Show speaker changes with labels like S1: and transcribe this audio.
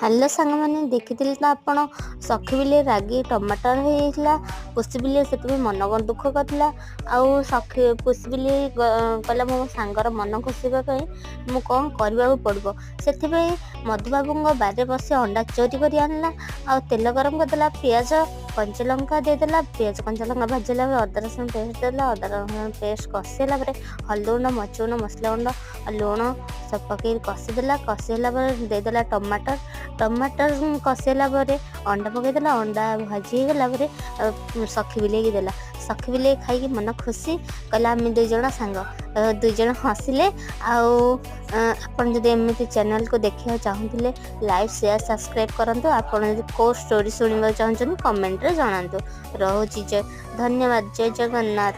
S1: Hello ସାଙ୍ଗମାନେ, ଦେଖିଥିଲେ ତ ଆପଣ, ସଖୀ ବିଲେଇ ରାଗି ଟମାଟର ହେଇଯାଇଥିଲା। ପୁଷି ବିଲେଇ ସେଥିପାଇଁ ମନ ଦୁଃଖ କରିଥିଲା। ଆଉ ସଖୀ ପୁଷି ବିଲେଇ କହିଲା, ମୋ ସାଙ୍ଗର ମନ ଖୁସିବା ପାଇଁ ମୁଁ କ'ଣ କରିବାକୁ ପଡ଼ିବ? ସେଥିପାଇଁ ମଧୁବାବୁଙ୍କ ବାରିରେ ବସି ଅଣ୍ଡା ଚୋରି କରି ଆଣିଲା ଆଉ ତେଲ ଗରମ କରିଦେଲା, ପିଆଜ କଞ୍ଚାଲଙ୍କା ଦେଇଦେଲା। ପିଆଜ କଞ୍ଚାଲଙ୍କା ଭାଜିଲା ପରେ ଅଦା ରସୁଣ ପେଷ୍ଟ ଦେଲା। ଅଦା ରସୁଣ ପେଷ୍ଟ କଷିଲା ପରେ ହଳଦୀ ଗୁଣ୍ଡ, ମରିଚ ଗୁଣ୍ଡ, ମସଲା ଗୁଣ୍ଡ ଆଉ ଲୁଣ ସବୁ ପକେଇକି କଷିଦେଲା। କଷି ହେଲା ପରେ ଦେଇଦେଲା ଟମାଟର। ଟମାଟର କଷିଲା ପରେ ଅଣ୍ଡା ପକେଇଦେଲା। ଅଣ୍ଡା ଭାଜି ହେଇଗଲା ପରେ ସଖୀ ବିଲେଇକି ଦେଲା। ସଖୀ ବିଲେଇ ଖାଇକି ମନ ଖୁସି, କହିଲା ଆମେ ଦୁଇ ଜଣ ସାଙ୍ଗ। ଦୁଇ ଜଣ ହସିଲେ। ଆଉ ଆପଣ ଯଦି ଏମିତି ଚ୍ୟାନେଲକୁ ଦେଖିବାକୁ ଚାହୁଁଥିଲେ, ଲାଇକ୍, ସେୟାର, ସବସ୍କ୍ରାଇବ୍ କରନ୍ତୁ। ଆପଣ ଯଦି କେଉଁ ଷ୍ଟୋରି ଶୁଣିବାକୁ ଚାହୁଁଛନ୍ତି, କମେଣ୍ଟରେ ଜଣାନ୍ତୁ। ରହୁଛି, ଜୟ ଧନ୍ୟବାଦ, ଜୟ ଜଗନ୍ନାଥ।